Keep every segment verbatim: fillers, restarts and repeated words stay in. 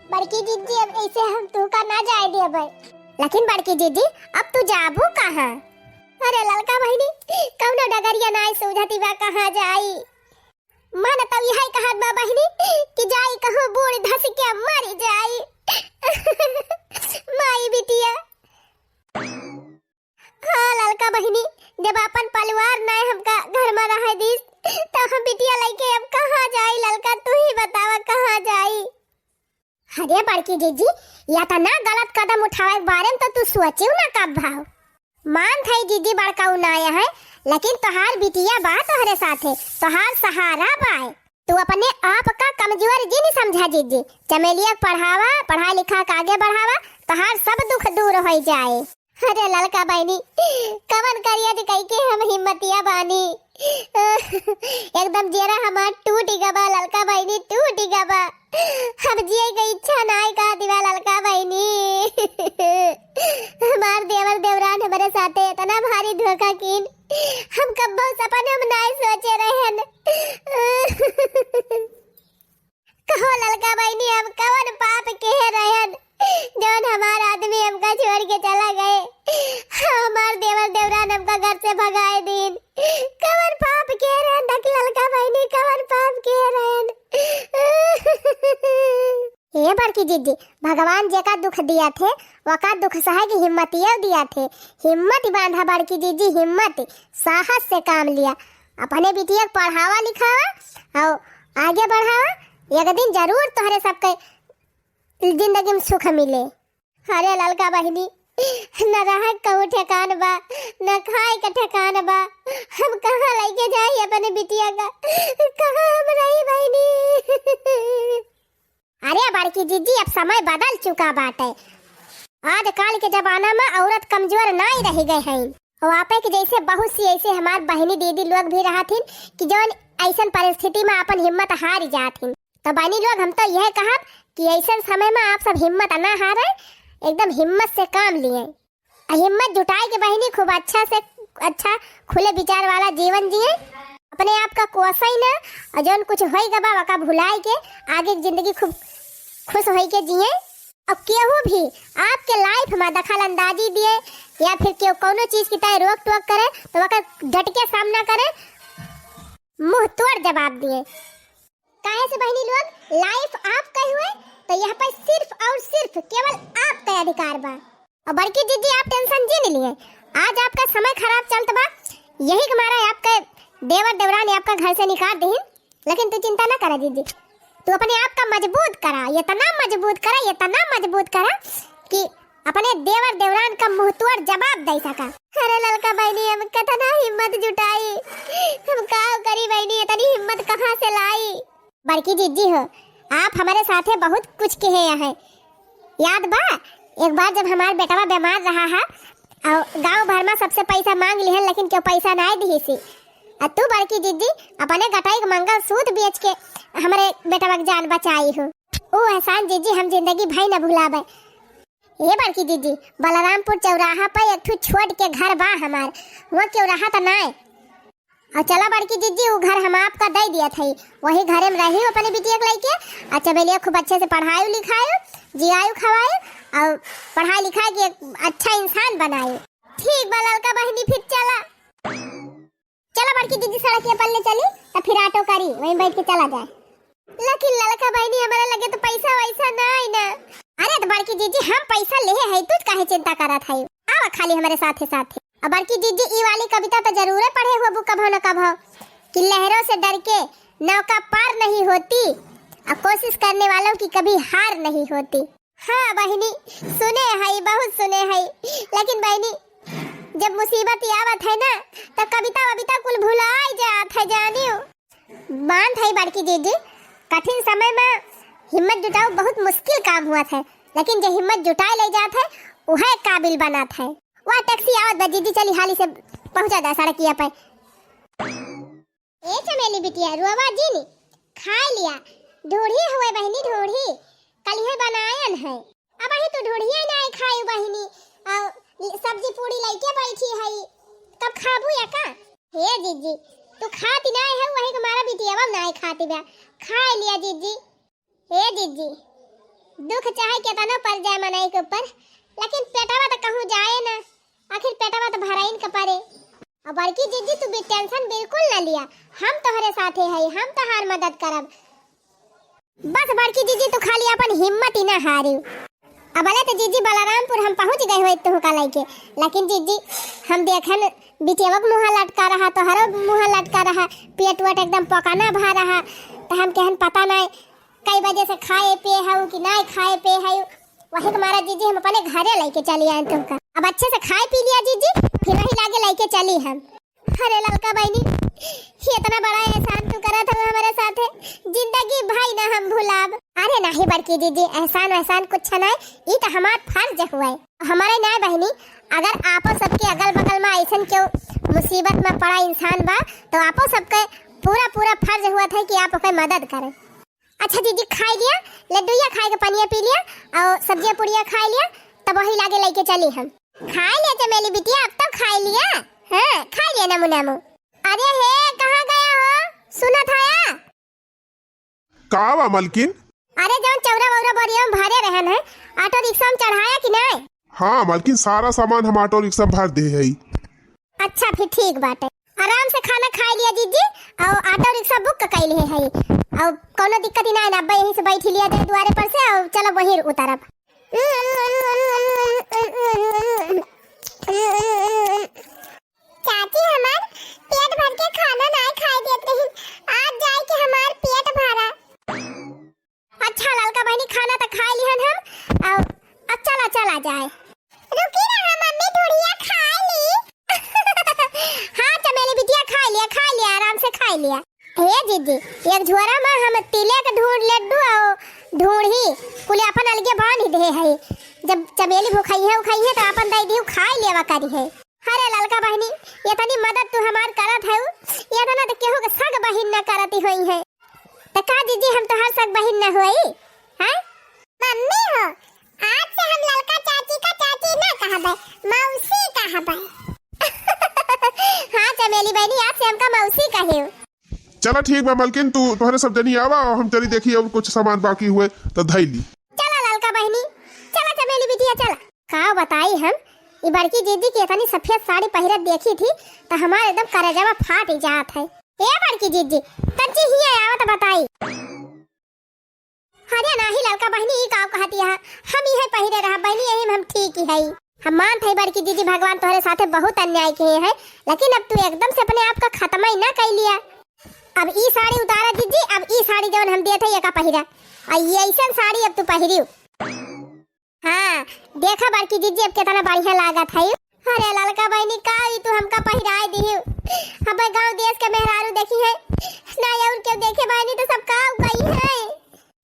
बड़की जिज्जी, अब ऐसे हम तुहका ना जाए देबै। लेकिन बड़की जिज्जी, अब तू जाबू कहाँ? अरे ललका बहिनी, कौनो डगरिया नाई सूझत बा, कहाँ जाई? मन तो यही कहत बा बहिनी कि जाई कहूँ बूड़ धस के मर जाई। माई बिटिया। हाँ ललका बहिनी, जब अपन परिवार नाय हमका घर में रहे दीस, तो हम बिटिया लइके अब कहाँ जाई? ललका, तू ही बतावा, कहाँ जाई? अरे बड़की जिज्जी, या तो ना गलत कदम उठावे के बारे में तो तू सोचियो ना कब भाव। मान थई जिज्जी, बड़काऊ नाय है, लेकिन तोहार बिटिया बा तोहरे साथे, तोहार सहारा बाय। तू अपने आप का कमजोर जिन समझा जिज्जी। चमेलिया के पढ़ावा, पढ़ाई लिखा के आगे बढ़ावा, तोहार सब दुख दूर होई जाए। अरे ललका बहिनी, कवन करिया जे कई के हम हिम्मतिया बानी। एकदम जेरा हमार टूट गबा ललका बहिनी, टूट गबा। अब जिए के इच्छा नाय का दिवा ललका बहिनी। हमार देवर देवरान हमरे साथे इतना भारी धोखा कीन, हम कब्बो सपन हम नाय सोचे रहन। कहो ललका बहिनी, हम कवन पाप किहे रहन, जौन हमार आदमी हमका छोड़ के चला गए, हमार देवर देवरान हमका घर से भगाए दीन। कवन पाप किहे रहन, देख ललका बहिनी, कवन पाप किहे रहन। ए बड़की जिज्जी, भगवान जेका दुख दिया थे, वका दुख सहे की हिम्मतिया दिया थे। हिम्मत बांधा बड़की जिज्जी, हिम्मत, साहस से काम लिया। अपने बिटिया के पढ़ावा लिखावा और आगे बढ़ावा, एक दिन जरूर तोहरे सबके जिंदगी में सुख मिले। अरे ललका बहिनी, न रहे कहूँ ठेकान बा, न खाए के ठेकान बा, हम कहाँ लइके जाई अपने बिटिया का, कहाँ हम रही बहिनी? अरे बड़की जिज्जी, अब समय बदल चुका बाटे। आजकल के जमाना में औरत कमजोर नाई रह गए हैं। और आपे के जैसे बहुत सी ऐसे हमार बहिनी दीदी लोग भी रहथिन कि जौन ऐसन परिस्थिति में अपन हिम्मत हार जाथिन। तो बहिनी लोग, हम तो यह कहब कि ऐसन समय में आप सब हिम्मत ना हारे, एकदम हिम्मत से काम लिए। आ हिम्मत जुटाए के बहिनी खूब अच्छा से अच्छा खुले विचार वाला जीवन जिए, अपने आप का कोसई ना, और जौन कुछ होई गबा वका भुलाए के आगे की जिंदगी खूब खुश होई के जिए। और केहू भी आपके लाइफ में दखल अंदाजी दिए या फिर केहू कौनो चीज की तरह रोक टोक करे तो वका डट के सामना करे, मुंह तोड़ जवाब दिए। काहे से बहिनी लोग, लाइफ आपके हुए तो यहाँ पर सिर्फ और सिर्फ केवल आपके अधिकार बा। और बड़की जिज्जी, आप टेंशन जिन लिए, आज आपका समय खराब चलत बा, यही के मारा आपके देवर देवरान आपका घर से निकाल दीन, लेकिन तू चिंता ना करा जिज्जी, तू अपने आप का मजबूत करा, इतना मजबूत करा, इतना मजबूत करा कि अपने देवर देवरान का मुंह तोड़ जवाब दे सका। अरे ललका बहिनी, हम कितना हिम्मत जुटाई, हम का करी बहिनी, इतनी हिम्मत कहाँ से लाई? बड़की जिज्जी हो, आप हमारे साथे बहुत कुछ किहे हैं। याद बा, एक बार जब हमार बेटवा बीमार रहा है और गांव भर में सबसे पैसा मांग लिहन, लेकिन केहू पैसा नाय दिहिसी। आ तू बड़की जिज्जी अपने गटाई के मंगलसूत्र बेच के हमरे बेटवा के जान बचाई हो। ऊ एहसान जिज्जी हम जिंदगी भई न भुलाबे। ए बड़की जिज्जी, बलरामपुर चौराहा पर एक ठो छोट के घर बा हमार, वहाँ केहू रहत नाय। और चला बड़की जिज्जी, ऊ घर हम आपका दे दिया था, वही घरे में रही अपने बिटिया के लइके। अच्छा, चमेलिया खूब अच्छे से पढ़ायु लिखायु, जियायु खवायु और पढ़ाई लिखाई के एक अच्छा इंसान बनायु। ठीक बा ललका बहिनी, फिर चला। चला बड़की जिज्जी, सड़क के पल्ले चली, तो फिर ऑटो करी, वहीं बैठ के चला जाए। लेकिन ललका बहिनी, हमारे लगे तो पैसा वैसा नाय ना। अरे तो बड़की जिज्जी, हम पैसा लेहे है, तू काहे चिंता करत है? आवा खाली हमारे साथे साथे। अब बड़की जिज्जी, ई वाली कविता तो जरूरे पढ़े होबू कभो न कभो कि लहरों से डर के नौका पार नहीं होती और कोशिश करने वालों की कभी हार नहीं होती। हाँ बहिनी, सुने है, बहुत सुने है, लेकिन बहिनी, जब मुसीबत आवत है ना, तो कविता वविता कुल भुलाई जात है, जानियो। बांध है बड़की जिज्जी, कठिन समय में हिम्मत जुटाऊ बहुत मुश्किल काम हुआ है, लेकिन जे हिम्मत जुटाए ले जात है, वह काबिल बनात है। वह टैक्सी आवत बा जिज्जी, चली हाली से पहुंचा दा सड़किया पे। ए चमेली बिटिया, रोवा जिन, खाए लिया, ढोढ़ी हुए बहिनी, ढोढ़ी, कलिहे बनायन है। अब अही तू ढोढ़िया नाय खायू बहिनी, और सब्जी पूरी लइके बैठी है, कब खाबू या का? हे जिज्जी, तू खाती नाय है, वही के मारा बिटियावा नाय खाती बा, खाए लिया जिज्जी। हे जिज्जी, दुख चाहे केतनो पड़ जाए मनई के ऊपर, लेकिन पेटवा त कहूँ जाए ना, आखिर पेटवा त भराइन के पड़े। और बड़की जिज्जी, तू भी tension बिल्कुल ना लिया, हम तोहरे साथे हई, हम तोहार मदद करब। बस बड़की जिज्जी, तू खाली अपन हिम्मत ही ना हारियो। अबले त जिज्जी बलरामपुर हम पहुँच गए होइत तुहका लइके, लेकिन जिज्जी हम देखन बिटियवा के मुँह लटका रहा, तोहरो मुँह लटका रहा, पेट वेट एकदम पकाना भा रहा, त हम कहन पता नाय कई बजे से खाए पिए हऊ कि नाय खाए पिए हऊ, वही के मारा जिज्जी हम अपने घरे लइके चली आएन तुहका। अब अच्छे से खाए पी लिया जिज्जी, फिर वही लागे लइके चली हम। अरे ललका बहिनी, ये इतना बड़ा एहसान तू करत हऊ हमरे साथे, जिंदगी भई ना हम भुलाब। अरे नाही बड़की जिज्जी, एहसान वहसान कुछ नाय, ई त हमार फर्ज हुए। हमारे नाय बहिनी, अगर आपो सबके अगल बगल में ऐसन केहू मुसीबत में पड़ा इंसान बा, तो आपो सबके पूरा पूरा फर्ज हुआ था कि आप ओके मदद करें। अच्छा जिज्जी, खाई लिया, लड्डूया खाए के पनिया पी लिया, और सब्जिया पुड़िया खाई लिया, तब वही लागे लइके चली हम। खाई लिया चमेली बिटिया, अब तो खाई लिया। हाँ, खाई लिया नमू नमू। अरे हे, कहाँ गया हो? सुना था या? का बा मलकिन? अरे जौन चौरा वौरा बोरिया में भरे रहन है, auto रिक्शा में चढ़ाया कि नाय? हाँ मलकिन, सारा सामान हम auto रिक्शा में भर दे हई। अच्छा फिर ठीक बाटे। आराम से खाना खाई लिया जिज्जी, और auto रिक्शा book क कइले हई, और कौनो दिक्कत ही ना है ना, अब्बा यहीं से बैठी लिया जाए दुआरे पर से, और चलो वहीं उतरब। चाची हमार पेट भर के खाना ना खाए देत रही, आज जाए के हमार पेट भरा। अच्छा ललका बहिनी, खाना त खाई लिहन हम, अब, अब चला, चला जाए। रुकी रहा मम्मी, ढूढ़िया खाई ली। हाँ चमेली बिटिया, खाई लिया, खाई लिया, आराम से खाई लिया। हे जिज्जी, एक झोरा में हम तिले के ढूंढ लड्डू और ढूंढी कुल अपन अलगे बांध दे है। जब चमेली भूखाई है, उखाई है तो अपन दे दियो, खाई लेवा करी है। अरे ललका बहिनी, इतनी मदद तू हमार करत है, इतना तो केहू के सग बहिन न करती होई है। त का जिज्जी हम तोहार सग बहिन न होई? हैं? मम्मी हो, आज से हम ललका चाची का चाची ना कहबे, मौसी कहबे। हाँ चमेली बहिनी, आज से हमका मौसी कहियो। चला ठीक बा मलकिन, तू तोहरे सब जनी आवा और हम चली देखी और कुछ सामान बाकी हुए तो धई ली। चला ललका बहिनी, चला चमेली बिटिया चला। का बताई हम, ई बड़की जिज्जी की इतनी सफेद साड़ी पहिरत देखी थी तो हमार एकदम करेजवा फाट ही जात है। ए बड़की जिज्जी, तंची हिया आवा तो बताई। अरे नाही ललका बहिनी, ई का कहती है, हम इहे पहिरे रहा बहिनी, यही में हम ठीक ही हई। हम मानत हई बड़की जिज्जी, भगवान तोहरे साथे बहुत अन्याय किहे हैं, लेकिन अब तू एकदम से अपने आप का खत्म ही ना कर लिया। अब ई साड़ी उतारा जिज्जी, अब ई साड़ी जौन हम देत हई एका पहिरा, आ ये ऐसन साड़ी अब तू पहिरियो। हाँ, देखा बड़की जिज्जी अब केतना बढ़िया लागत है। अरे ललका बहिनी, का ई तू हमका पहिराए दिहिउ? हमें गाँव देश के मेहरारू देखी है ना, और केहू देखे बहिनी तो सब का कही है।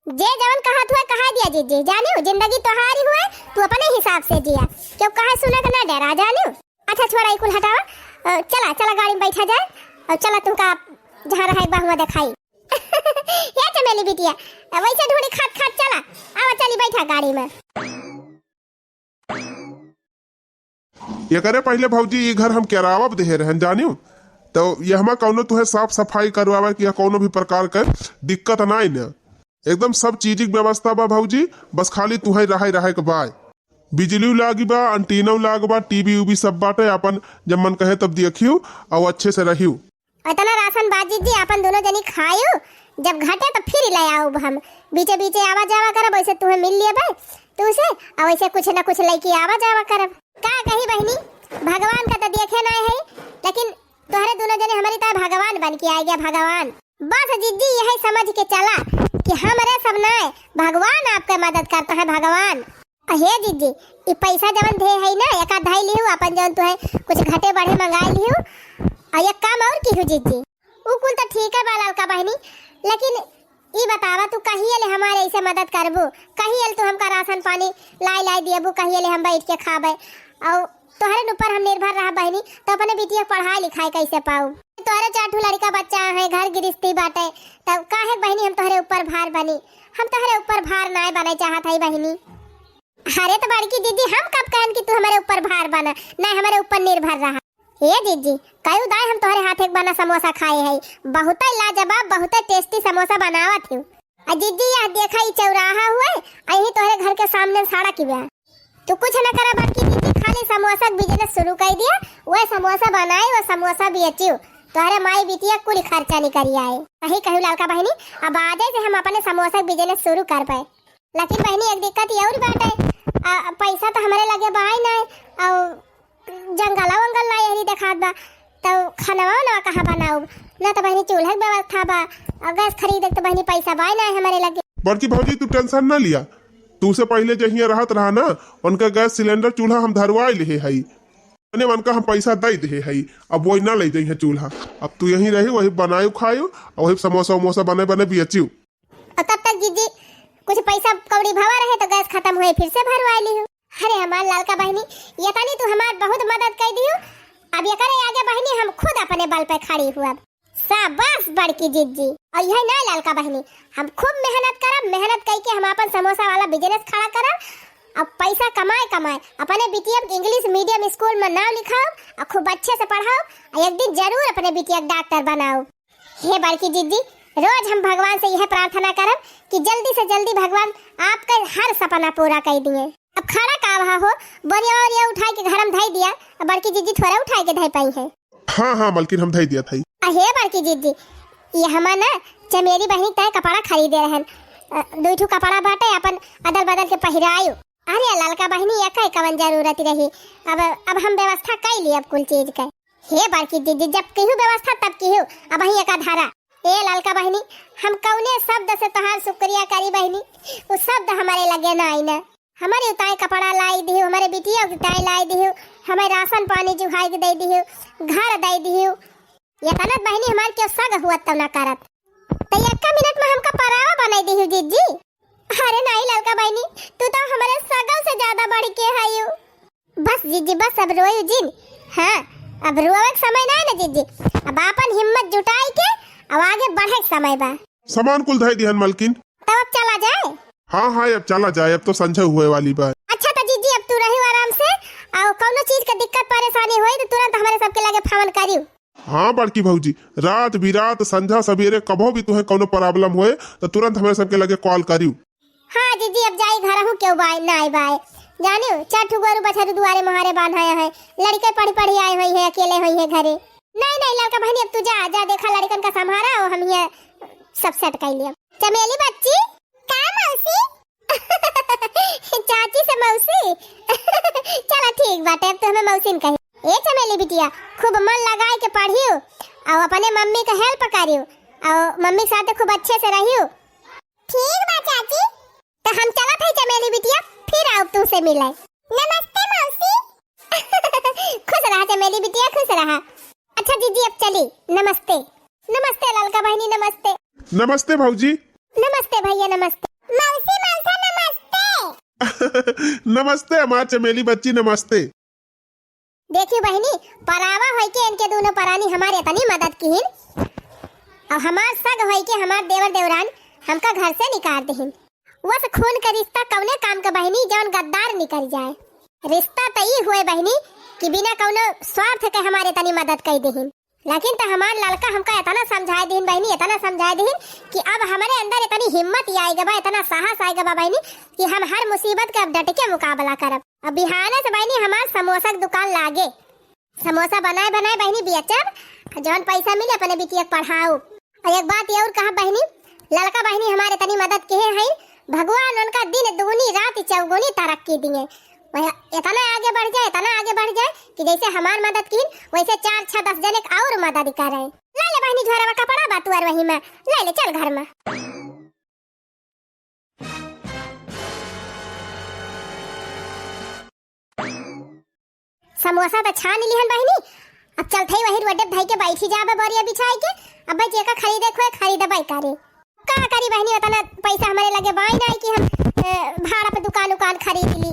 जे जवन कहत हुए कहा दिया जिज्जी, जानिउ जिंदगी तोहारी हुए, तू अपने हिसाब से जिया, केहू कहे सुने के ना डरा, जानिउ। अच्छा छोड़ा, ई कुल हटावा, अ, चला चला गाड़ी में बैठा जाए और चला तुमका जहाँ रहे बा हुआ दिखाई। हे चमेली बिटिया, वैसे ढूंढी खात खात चला, आवा चली बैठा गाड़ी में। एकरे पहिले भौजी ई घर हम केरावब देहे रहन जानिउ, तो यहमा कौनो तुहे साफ सफाई करवावे के या कौनो भी प्रकार के दिक्कत नाई न। एकदम सब चीज की व्यवस्था बा भौजी, बस खाली तुहे रहे रहे के बाय। बिजली लागी बा, एंटीना लाग बा, टीवी उवी सब बाटे, अपन जब मन कहे तब देखियो और अच्छे से रहियो। इतना राशन बा जिज्जी, अपन दोनों जनी खायू, जब घटे तो फिर ले आऊब हम। बीचे बीचे आवा जावा करब, वैसे तुम्हें मिल लेबे तुमसे, और वैसे कुछ ना कुछ लेके आवा जावा करब। का कही बहिनी, भगवान का तो देखे ना है, लेकिन तोहरे दोनों जने हमारी तरह भगवान बन के आ गया, भगवान। बस जिज्जी यही समझ के चला कि हमरे सब ना, भगवान आपके मदद करता है, भगवान। अहे जिज्जी, ई पैसा जवन धे है ना, एका धई लिहू, अपन जवन तुहे कुछ घटे बढ़े मंगाई लिहू। और एक काम और किहू जिज्जी। उ कुल तो ठीक है बा ललका बहिनी, लेकिन ई बतावा तू कहिए ले हमारे ऐसे मदद करबू, कहिए ले तू हमका राशन पानी लाई लाई दियबू, कहिए ले हम बैठ के खाबे। और तोहरे ऊपर हम निर्भर रहा बहिनी, तो अपने बिटिया के पढ़ाई लिखाई कैसे पाऊ? तोहरे चार ठो लड़का बच्चा है, घर गृहस्थी बाटे, तब काहे बहिनी हम तोहरे ऊपर भार बनी? हम तोहरे ऊपर भार नाय बने चाहत है बहिनी। अरे तो बड़की दीदी, हम कब कहन कि तू हमारे ऊपर भार बना, ना हमारे ऊपर निर्भर रहा। हे दीदी, कई दाई हम तोहरे हाथ एक बना समोसा खाए है, बहुत लाजवाब, बहुत tasty समोसा बनावत हूँ। आ जिज्जी, यह देखा, ई चौराहा हुए, आ यही तोहरे घर के सामने सड़क बा। तू कुछ न करा बड़की जिज्जी, खाली समोसा के business शुरू कर दिया, वह समोसा बनाए, वह समोसा बेचियो, तोहरे माई बिटिया कुल खर्चा निकल आए। सही कहू ललका बहिनी, अब आजे से हम अपने समोसा के business शुरू कर पाए। लेकिन बहिनी, एक दिक्कत ये और बाटे, आ, पैसा तो हमरे लगे बाय ना, और जंगला वंगल ना यही देखात बा, तो खानवा ना कहाँ बनाऊब? ना तो बहिनी चूल्हा के व्यवस्था बा, और गैस खरीदे के तो बहिनी पैसा बाय ना हमरे लगे। बड़की भौजी, तू tension ना लिया, तू से पहले जे हियां रहत रहा ना, उनका गैस सिलेंडर चूल्हा हम धरवाए लिहे हई, अने उनका हम पैसा दे दिहे हई, अब वही ना ले जइहे चूल्हा। अब तू यहीं रही, वही बनायो खायो, और वही समोसा उमोसा बने बने बेचियो। और तब तक जिज्जी कुछ पैसा कौड़ी भवा रहे तो गैस खत्म हुए, फिर से भरवा लिहू। अरे हमार ललका बहिनी, ये तनी तू हमार बहुत मदद कर दिहू। अब एकरे आगे बहिनी हम खुद अपने बल पे खड़ी हुआ। शाबाश बड़की जिज्जी। और यह ना ललका बहिनी, हम खूब मेहनत करब, मेहनत करके हम अपन समोसा वाला business खड़ा करब। अब पैसा कमाए कमाए अपने बिटिया के English medium school में नाम लिखाओ और खूब अच्छे से पढ़ाओ, और एक दिन जरूर अपने बिटिया के डॉक्टर बनाओ। हे बड़की जिज्जी, रोज हम भगवान से यह प्रार्थना करब कि जल्दी से जल्दी भगवान आपका हर सपना पूरा कर दिए। अब खड़ा का वहा हो, बोरिया ओरिया उठाए के घर में धई दिया, अब बड़की जिज्जी थोड़ा उठाए के धई पाई है। हाँ, हाँ, मलकिन, हम धई दिया था। अहे बड़की जिज्जी, ये हमार ना चमेली बहिनी तय कपड़ा खरीदे रहन, अ, दुई ठो कपड़ा बाटे, अपन अदल बदल के पहिरायो। अरे ललका बहिनी, ये कई कवन जरूरत रही, अब, अब हम व्यवस्था कर ली अब कुल चीज के। हे बड़की जिज्जी, जब किहू व्यवस्था तब किहू, अब ही एका धारा। ए ललका बहिनी, हम कौने शब्द से तोहार शुक्रिया करी बहिनी, उ शब्द हमारे लगे ना आई ना। हमारे उताए कपड़ा लाई दिहू, हमारे बिटिया के उताए लाई दिहू, हमारे राशन पानी जुहाई के दे दिहू, घर दे दिहू। ये तनत बहिनी हमार क्यों सग हुआ तब ना करत। तो एक मिनट में हमका परावा बनाई दिहू जिज्जी। अरे नहीं ललका बहिनी, तू तो हमारे सगों से ज्यादा बढ़ के हयू। बस जिज्जी बस, अब रोयू जिन। हाँ, अब रोवे के समय ना है ना जिज्जी, अब आपन हिम्मत जुटाई के अब आगे बढ़े के समय बा। सामान कुल धई दिहन मलकिन। तब अब चला जाए? हाँ, हाँ, अब चला जाए, अब तो संझा हुए वाली बा। अच्छा तो जिज्जी अब तू रही आराम से, और कौनो चीज के दिक्कत परेशानी होई तो तुरंत हमारे सबके लगे फोन करियो। हाँ बड़की भौजी, रात बिरात संझा सबेरे कभो भी तुहे कौनो problem होए तो तुरंत हमारे सबके लगे call करियो। हाँ जिज्जी, अब जाई घर हूँ, क्यों बाय ना आए बाय। जानियो, चार ठो गोरू बछरू दुआरे मोहारे बांधाया है, लड़के पढ़ी पढ़ी आए हुई है, अकेले हुई है घरे। नहीं नहीं ललका बहिनी, अब तू जा, जा देखा लड़कन का संभारा और हम ये सब set कर लिया। चमेली बच्ची, का मौसी? चाची से मौसी? चला ठीक बाटे, अब तो हमें मौसी न कही। ए चमेली बिटिया, खूब मन लगाए के पढ़ियो और अपने मम्मी का help करियो और मम्मी के साथ खूब अच्छे से रहियो। ठीक बा चाची। तो हम चलत है चमेली बिटिया, फिर आओ तू से मिले। नमस्ते मौसी। खुश रहा चमेली बिटिया, खुश रहा। अच्छा जिज्जी अब चली, नमस्ते। नमस्ते ललका बहिनी, नमस्ते। नमस्ते भौजी। नमस्ते भैया, नमस्ते। मौसी मलसा नमस्ते। नमस्ते हमार चमेली बच्ची, नमस्ते। देखियो बहिनी, परावा होई के इनके दोनों परानी हमारे इतनी मदद किहिन, और हमार सग होई के हमार देवर देवरान हमका घर से निकाल दिहिन। वस खून का रिश्ता कौने काम का बहिनी, जौन गद्दार निकल जाए। रिश्ता त ई हुए बहिनी कि बिना कौनो स्वार्थ के हमारे इतनी मदद कर दिहिन। लेकिन त हमार ललका हमका इतना समझाए दिहिन बहिनी, इतना समझाए दिहिन कि अब हमरे अंदर इतनी हिम्मत ही आए गबा, इतना साहस आए गबा बहिनी कि हम हर मुसीबत के अब डट के मुकाबला करब। अब बिहाने से बहिनी हमार समोसा के दुकान लागे, समोसा बनाए बनाए बहिनी बेचब, जौन पैसा मिले अपने बिटिया के पढ़ाऊ। और एक बात ये और कहा बहिनी, ललका बहिनी हमारे इतनी मदद किहे हैं, भगवान उनका दिन दुगुनी रात चौगुनी तरक्की दिए। वह इतना आगे बढ़ जाए, इतना आगे बढ़ जाए कि जैसे हमार मदद किहिन, वैसे चार, छह, दस जने के और मदद करे। ले ले बहिनी, झोरा में कपड़ा बा तुअर वही में, ले ले, चल घर में। समोसा त छान लिहन बहिनी, अब चलत ही वही रोडे धई के बैठी जाबे बोरिया बिछाई के। अब भाई जेका खरीदे खोए खरीदबे करे। का करी बहिनी, उतना पैसा हमारे लगे बाई ना कि हम, ए, भाड़ा पे दुकान उकान खरीद ली।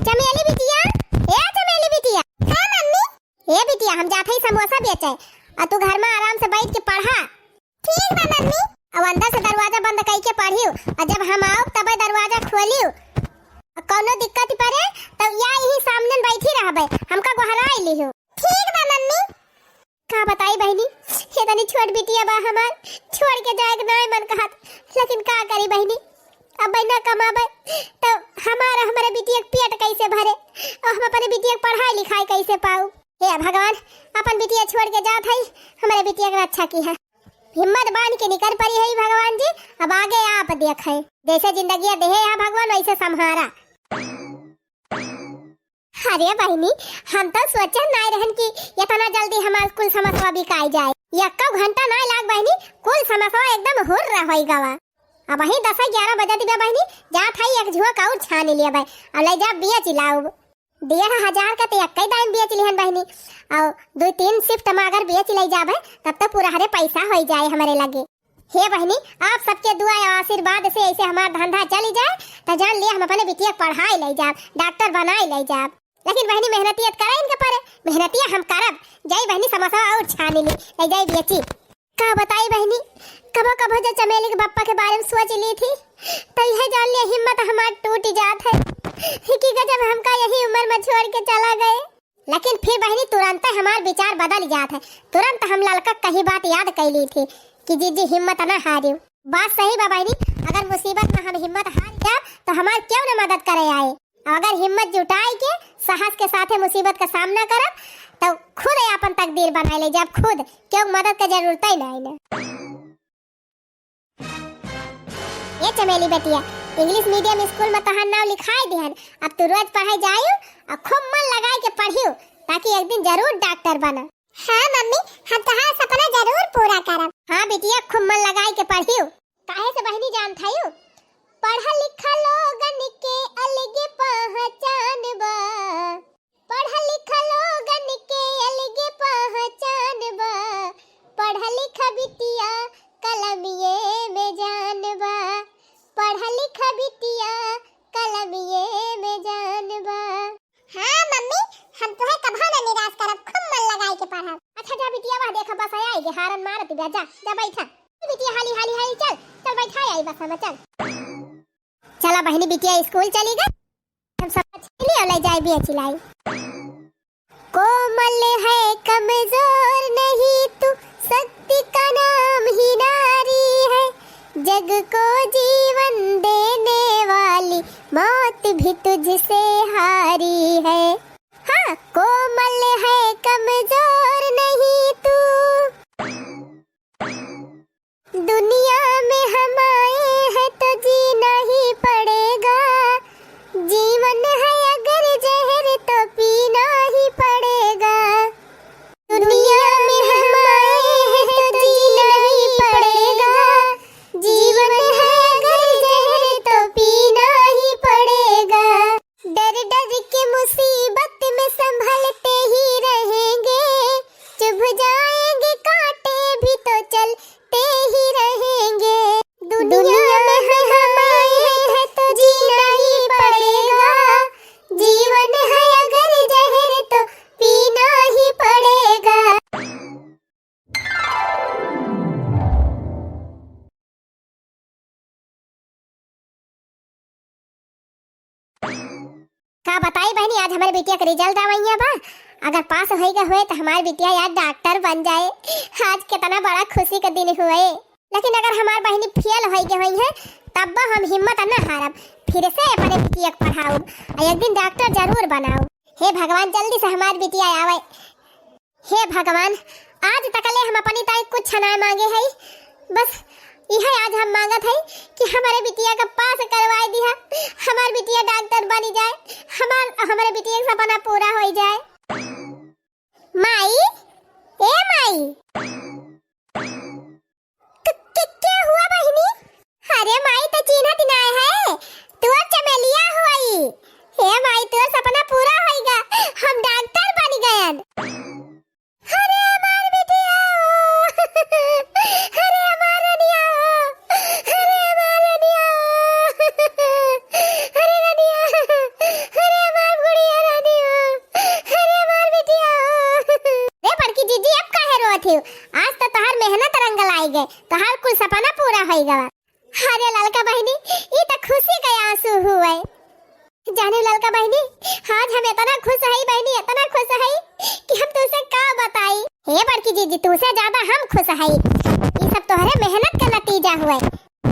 चमेली बिटिया, ए चमेली बिटिया। हाँ मम्मी। ए बिटिया, हम जात हई समोसा बेचे, और तू घर में आराम से बैठ के पढ़ा। ठीक बा मम्मी। अब अंदर से दरवाजा बंद कई के पढ़ियो, और जब हम आओ तब दरवाजा खोलियो। और कौनो दिक्कत पड़े तो या यही सामने बैठी रहबे, हमका गोहराई लिहो। ठीक बा मम्मी। का बताई बहिनी, इतनी छोट बिटिया बा हमार, छोड़ के जाए के नाय मन कहत, लेकिन का करी बहिनी, अब ना कमाबे तो हमार, हमरे बिटिया के पेट कैसे भरे और हम अपने बिटिया के पढ़ाई लिखाई कैसे पाऊ? हे भगवान, अपन बिटिया छोड़ के जात हई, हमरे बिटिया के रक्षा किहा। हिम्मत बांध के निकर पड़ी है भगवान जी, अब आगे आप देखे, जैसे जिंदगिया देहे है भगवान वैसे संभारा। अरे बहिनी, हम तो सोचे नाय रहन कि इतना जल्दी हमार कुल समसवा बिकाई जाए। यक्को घंटा नाय लाग बहिनी, कुल समसवा एकदम हुर्र होई गवा। अबहीं दस ग्यारह बजत बा बहिनी, जात हई एक झोंक और छानी लेबे, अब ले जा बेच लाउब। डेढ़ हजार का तो यक्कई दाम बेच लिहन बहिनी, और दो तीन शिफ्ट में अगर बेच ले जाबे तब तो पूरा हरे पैसा होई जाए हमरे लगे। हे बहिनी, आप सबके दुआ और आशीर्वाद से ऐसे हमार धंधा चली जाए, तो जान लिया हम अपने बिटिया के पढ़ाई ले जाब, डॉक्टर बनाई ले जाब। लेकिन बहिनी, मेहनतिया त करे इनके परे, मेहनतिया हम करब। जाई बहिनी, समोसा और छानी ली, ले जाई बेची। का बताई बहिनी, कबो कबो जो चमेली के बप्पा के बारे में सोच ली थी, तो यह जान लिया हिम्मत हमार टूट जात है कि गजब हमका यही उम्र में छोड़ के चला गए। लेकिन फिर बहिनी तुरंत हमार विचार बदल जात है। तुरंत हम ललका कही बात याद कैली थी कि जीजी हिम्मत ना हारियो। बात सही बा बहिनी, अगर मुसीबत में हम हिम्मत हार जाब तो हमार क्यों ना मदद करे आए। और अगर हिम्मत जुटाई के साहस के साथे मुसीबत का सामना करब तो खुद अपन तकदीर बनाए ले जाब खुद, क्यों मदद का जरूरत ही नहीं ना। ये चमेली बेटिया, इंग्लिश मीडियम स्कूल में तोहार नाव लिखाई दिहन। अब तू रोज पढ़े जायू और खूब मन लगाए के पढ़ियो, ताकि एक दिन जरूर डॉक्टर बना। हाँ मम्मी, हम तोहार सपना जरूर पूरा करब। हाँ बिटिया, खूब मन लगाए के पढ़ियो। काहे से बहिनी जानत हयू? पढ़ल लिखल लोगन के अलगे पहचान बा। पढ़ल लिखल लोगन के अलगे पहचान बा, पढ़ लिख बिटिया कलमिये में जान बा, पढ़ लिख बिटिया कलमिये में जान बा। हाँ मम्मी, हम तोहे कभो न निराश करब, खूब मन लगाई के पढ़ब। अच्छा जा बिटिया, वह देखा बस आई गे, हारन मारत बा, जा, जा बैठा। बिटिया हाली, हाली, हाली चल, चल बैठा आई बस में, चल। चला बहिनी, बिटिया स्कूल चली गई, हम सब छीली और ले जाए बिया चिलाई। कोमल है कमजोर नहीं तू, शक्ति का नाम ही नारी है, जग को जीवन देने वाली मौत भी तुझसे हारी है। हाँ, कोमल है कमजोर नहीं तू, दुनिया में हम आए हैं तो जीना ही पड़ेगा, जीवन है अगर जहर तो पीना ही पड़ेगा। दुनिया में हम आए हैं तो जीना ही पड़ेगा, जीवन है अगर जहर तो पीना ही पड़ेगा। डर डर के मुसीबत में संभलते ही रहेंगे, चुभ जाएंगे कांटे भी तो चलते ही रहेंगे। दुनिया में हम आए हैं तो जीना ही पड़ेगा, जीवन है अगर जहर तो पीना ही पड़ेगा। का बताई बहिनी, आज हमरे बिटिया के रिजल्ट आवइया बा। अगर पास होई गए हुए तो हमार बिटिया यार डॉक्टर बन जाए। आज कितना बड़ा खुशी का दिन हुए। लेकिन अगर हमार बहिनी फेल होई गए हुई है, तब हम हिम्मत ना हारब, फिर से अपने बिटिया के पढ़ाऊब और एक दिन डॉक्टर जरूर बनाऊब। हे भगवान, जल्दी से हमार बिटिया आवे। हे भगवान, आज तकले हम अपनी ताई कुछ ना मांगे हई, बस इहे आज हम मांगत हई कि हमारे बिटिया का पास करवाए दिहा, हमार बिटिया डॉक्टर बनी जाए, हमार, हमारे बिटिया का सपना पूरा होई जाए। माई, ए माई। क-, के, के हुआ बहिनी? अरे माई, तो चिन्हत नाय है, तोर चमेलिया हुई। हे माई, तोर सपना पूरा होइगा, हम डॉक्टर बन गयन। अरे हमार बिटिया हो, अरे हमार रनिया हो, अरे हमार रनिया हो, अरे रनिया, अरे हमार गुड़िया रानी हो, अरे हमार बिटिया हो। रे बड़की जीजी, अब काहे रोत हो? आज तो तोहार मेहनत रंग लाई गए, तोहार कुल सपना पूरा होई गवा। अरे ललका बहिनी, ई त खुशी के आंसू हुए। जाने ललका बहिनी, आज हम इतना खुश हई बहिनी, इतना खुश हई कि हम तुसे का बताई। हे बड़की जीजी, तुसे ज्यादा हम खुश हई। ई सब तोहरे मेहनत का नतीजा हुए।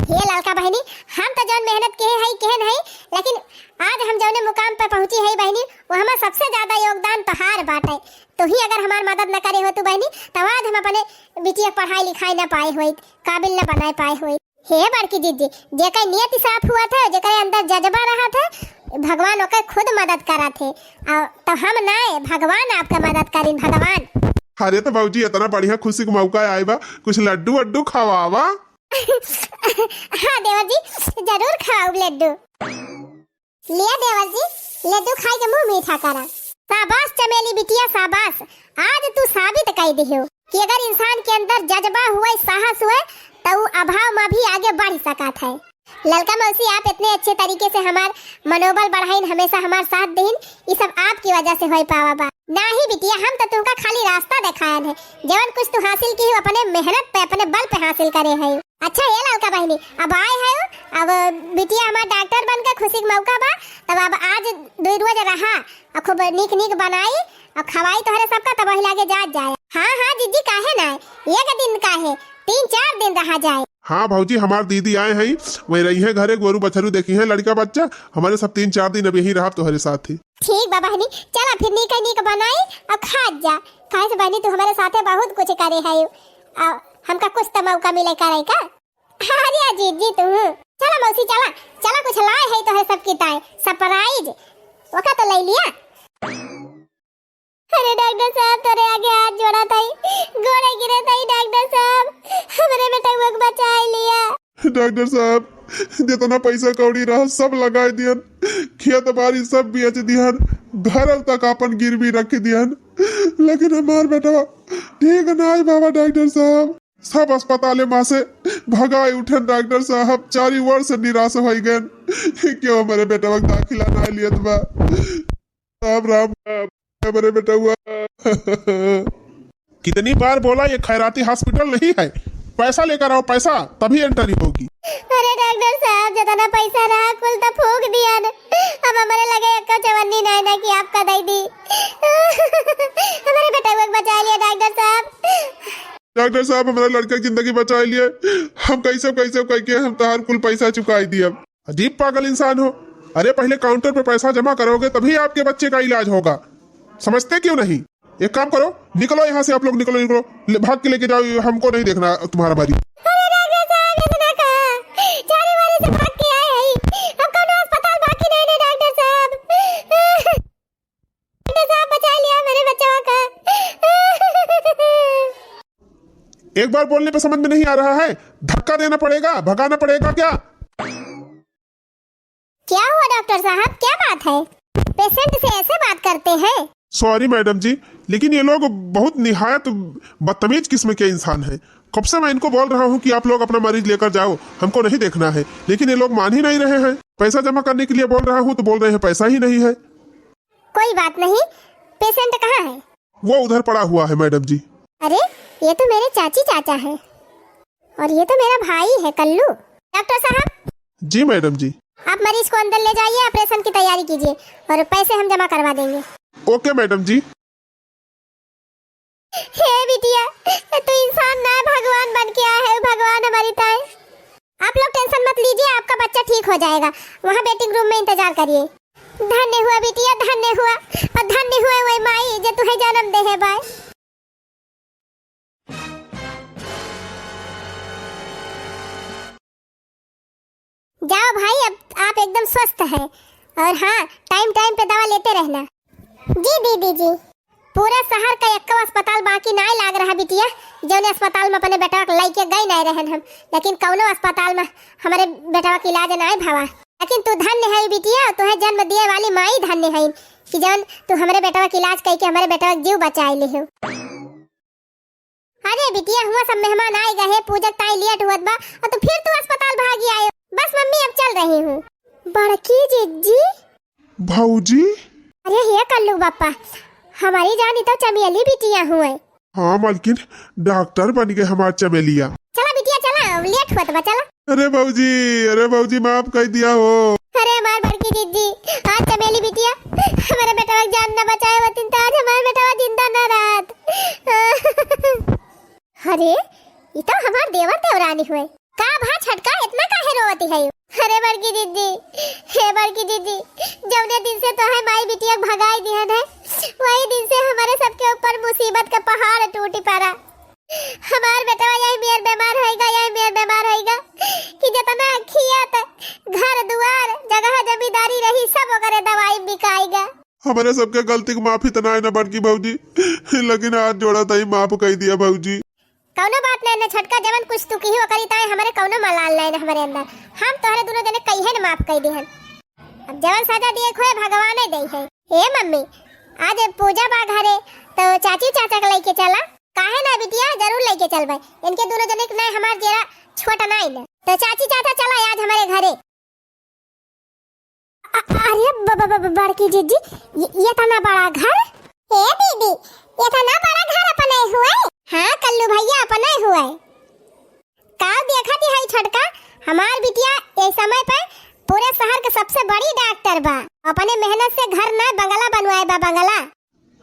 हे ललका बहिनी, हम तो जौन मेहनत किहे हई, किहे नहीं, लेकिन आज हम जौने मुकाम पे पहुँची हई बहिनी, वो हमार सबसे ज्यादा योगदान तोहार बाटे। तू ही अगर हमार मदद न करे होतू बहिनी, तब आज हम अपने बिटिया के पढ़ाई लिखाई न पाए होइत, काबिल न बनाए पाए होइत। हे बड़की जीजी, जेकर नियत साफ हुआ था, जेकर अंदर जज्बा रहा था, भगवान ओकर खुद मदद करा थे। और तो हम ना, भगवान आपका मदद करिन, भगवान। अरे तो भौजी, इतना बढ़िया खुशी का मौका आए बा, कुछ लड्डू वड्डू खवावा। हाँ देवर जी, जरूर खवाऊ लड्डू। लिया देवर जी, लड्डू खाई के मुंह मीठा करा। शाबाश चमेली बिटिया, शाबाश, आज तू साबित कई दिहो कि अगर इंसान के अंदर जज्बा हुए, साहस हुए, तो उ अभाव में भी आगे बढ़ सकत है। ललका मौसी, आप इतने अच्छे तरीके से हमार मनोबल बढ़ाइन, हमेशा हमार साथ देहिन, ई सब आपकी वजह से होई पावा बा। नाही बिटिया, हम तो तुमका खाली रास्ता देखायन है, जवन कुछ तू हासिल की हो, अपने मेहनत पे, अपने बल पे हासिल करे है। अच्छा, ए ललका बहिनी, अब आए है, अब बिटिया हमार डॉक्टर बन के खुशी के मौका बा, तब अब आज दुई रोज रहा, और खूब नीक नीक बनाई, और खवाई तोहरे सबका, तब वही लागे जात जाए। हाँ, हाँ, जीजी, काहे ना, एक दिन काहे, तीन चार दिन रहा जाए। हाँ भौजी, हमार दीदी आए हैं, वही रही हैं घरे, गोरू बछरू देखी हैं, लड़का बच्चा, हमारे सब तीन चार दिन अब यहीं रहब तोहरे साथ ही। ठीक बा बहनी, चला फिर नीक नीक बनाई और खात जा, काहे से बहनी तू हमारे साथे बहुत कुछ करे है, और हमका कुछ तो मौका मिले करे का। अरे जीजी तू, चला मौसी चला, चला कुछ लाए है तोहरे सबकी ताए, सरप्राइज, ओका तो ले लिया। अरे डॉक्टर साहब, तोरे आगे हाथ जोड़ा ताई, गोड़े गिरे ताई डॉक्टर साहब, हमरे बेटवा के बचाए लिया। डॉक्टर साहब, जितना पैसा कौड़ी रहा सब लगाए दियन, खेत बाड़ी सब बेच दियन, घरल तक अपन गिरवी रख दियन, लेकिन हमार बेटवा ठीक ना है बाबा डॉक्टर साहब। सब अस्पताले मा से भगाए उठन डॉक्टर साहब, चारी ओर से निराश हो गए। क्यों हमारे बेटवा के दाखिला ना लियत बा? राम राम, राम, हमारे बेटवा। कितनी बार बोला ये खैराती हॉस्पिटल नहीं है, पैसा लेकर आओ पैसा, तभी एंट्री होगी। अरे डॉक्टर साहब, जितना पैसा रहा कुल तो फूंक दिया न। अब हमारे लगे एक चवन्नी नहीं ना कि आपका दे दी। हमारे बेटवा के बचा लिया डॉक्टर साहब। डॉक्टर साहब, हमारे लड़के की जिंदगी बचा लिए, हम कैसे कैसे करके हम तहार कुल पैसा चुकाई दिए। अजीब पागल इंसान हो। अरे, पहले काउंटर पे पैसा जमा करोगे तभी आपके बच्चे का इलाज होगा, समझते क्यों नहीं? एक काम करो, निकलो यहाँ से, आप लोग निकलो, निकलो, ले, भाग के लेके जाओ, हमको नहीं देखना तुम्हारा बारी। अरे डॉक्टर साहब, इतना कहा, चारों ओर से भाग के आए हैं, अब कौनो अस्पताल बाकी नहीं ना डॉक्टर साहब। डॉक्टर साहब, बचा लिया मेरे बच्चों का। एक बार बोलने पे समझ में नहीं आ रहा है, धक्का देना पड़ेगा, भगाना पड़ेगा क्या? क्या हुआ डॉक्टर साहब, क्या बात है? पेशेंट से ऐसे बात करते हैं? सॉरी मैडम जी, लेकिन ये लोग बहुत निहायत बदतमीज किस्म के इंसान हैं। कब से मैं इनको बोल रहा हूँ कि आप लोग अपना मरीज लेकर जाओ, हमको नहीं देखना है, लेकिन ये लोग मान ही नहीं रहे हैं। पैसा जमा करने के लिए बोल रहा हूँ तो बोल रहे हैं पैसा ही नहीं है। कोई बात नहीं, पेशेंट कहाँ है? वो उधर पड़ा हुआ है मैडम जी। अरे, ये तो मेरे चाची चाचा हैं और ये तो मेरा भाई है कल्लू। डॉक्टर साहब। जी मैडम जी। आप मरीज को अंदर ले जाइए, ऑपरेशन की तैयारी कीजिए और पैसे हम जमा करवा देंगे। ओके मैडम जी। हे बिटिया, तू इंसान ना, भगवान बन के आया है, भगवान हमारी ताई। आप लोग टेंशन मत लीजिए, आपका बच्चा ठीक हो जाएगा। वहाँ वेटिंग रूम में इंतजार करिए। धन्य हुआ बिटिया, धन्य हुआ, और धन्य हुआ वही माई जे तुहे जन्म दे है बाय। जाओ भाई, अब आप एकदम स्वस्थ हैं। और हाँ, टाइम टाइम पे दवा लेते रहना। जी दीदी जी। पूरा शहर का एक्को अस्पताल बाकी नाय लाग रहा बिटिया, जौन अस्पताल में अपने बेटवा के लइके गई नाय रहन हम, लेकिन कौनो अस्पताल में हमारे बेटवा के इलाज नाय भवा। लेकिन तू धन्य है बिटिया, तुहे जन्म दिए वाली माई धन्य है कि जौन तू हमारे बेटवा के इलाज करके हमारे बेटवा के जीव बचाए ले हो। अरे बिटिया, हुआ सब मेहमान आए गए, पूजा ताई लेट हुअत बा, और तू फिर तू अस्पताल भागी आयो। बस मम्मी, अब चल रही हूँ। बड़की जिज्जी। भौजी। अरे हे कल्लू बापा, हमारी जानी तो चमेली बिटिया हुए। हाँ मालकिन, डॉक्टर बन गए हमार चमेलिया। चला बिटिया चला, लेट हुअत बा, चला। अरे भौजी, अरे भौजी, माफ कर दिया हो। अरे हमार बड़की जी, आज चमेली बिटिया हमारे बेटवा के जान न बचाए होतिन तो आज हमार बेटवा जिंदा न रहत। अरे, ई तो हमार देवर देवरानी हुए। का भा छोटका, इतना काहे रोवती है? अरे बड़की दीदी, हे बड़की दीदी, जौने दिन से तोहे माई बिटिया के भगाई दिहन है, वही दिन से हमारे सबके ऊपर मुसीबत का पहाड़ टूटी पड़ा। हमार बेटवा यही मेर बीमार होइगा, यही मेर बीमार होइगा कि जितना खेत, घर दुआर, जगह जमींदारी रही, सब ओकरे दवाई बिकाइगा। हमरे सबके गलती के माफी त नाय ना बड़की भौजी, लेकिन हाथ जोड़ा तई माफ कई दिया भौजी। कौनो बात नहीं ना छोटका, जवन कुछ तू किही ओकरी ताई हमरे कौनो मलाल नहीं ना हमरे अंदर। हम तोहरे दोनों जने कहिए ना माफ कई दिहन। अब जवन सजा दिए खोए भगवाने दे है। ए मम्मी, आज पूजा बा घरे, तो चाची चाचा के लेके चला। काहे ना बिटिया, जरूर लेके चलबे। इनके दोनों जने के नहीं हमार जेरा छोट नहीं ना। तो चाची चाचा चला आज हमारे घरे। अ-, अरे ब-, ब-, ब-, ब-, बड़की जीजी, ये, ये तना बड़ा घर? ए दीदी, ये तना बड़ा घर अपने हुए? हाँ कल्लू भैया, अपने हुए। का देखत ही है छोटका, हमार बिटिया ये समय पे पूरे शहर के सबसे बड़ी डॉक्टर बा। अपने मेहनत से घर ना बंगला बनवाए बा, बंगला।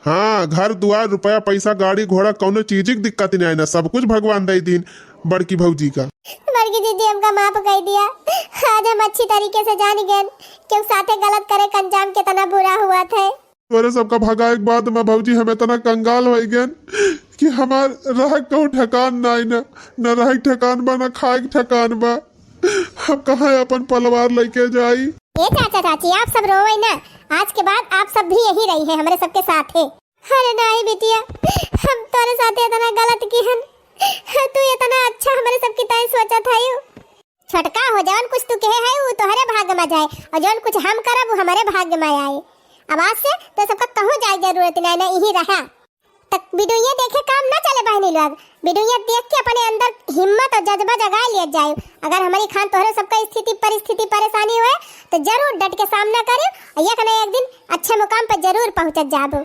हाँ, घर दुआर, रुपया पैसा, गाड़ी घोड़ा, कौनो चीज की दिक्कत नहीं ना, सब कुछ भगवान दे दीन बड़की भौजी का। बड़की दीदी हमका माफ कर दिया, आज हम अच्छी तरीके से जान गए कि साथे गलत करे का अंजाम कितना बुरा हुआ था। तोरे सबका भगाए के बाद में भौजी हम इतना कंगाल हो गए कि हमार रह कहूँ ठिकान नहीं ना, न रह ठिकान बा, न खाए के ठिकान बा। हम कहाँ अपन परिवार लेके जाई? ए चाचा चाची, आप सब रोवे ना, आज के बाद आप सब भी यही रही है हमरे सबके साथ है। अरे नहीं बिटिया, हम तोरे साथे इतना गलत किहन, तू इतना अच्छा हमरे सबकी ताई सोचत है। छोटका हो, जवन कुछ तू कहे है वो तोहरे भाग में जाए, और जवन कुछ हम करब वो हमारे भाग में आए। अब आज से तो सबका कहूँ जाए जरूरत नहीं ना, यही रहा। तक वीडियो देखे काम ना चले बहनी लोग, वीडियो देख के अपने अंदर हिम्मत और जज्बा जगा लिया जाए। अगर हमारी खान तोहरे सबका स्थिति परिस्थिति परेशानी हुए तो जरूर डट के सामना करे और एक ना एक दिन अच्छे मुकाम पर जरूर पहुँचत जाबो।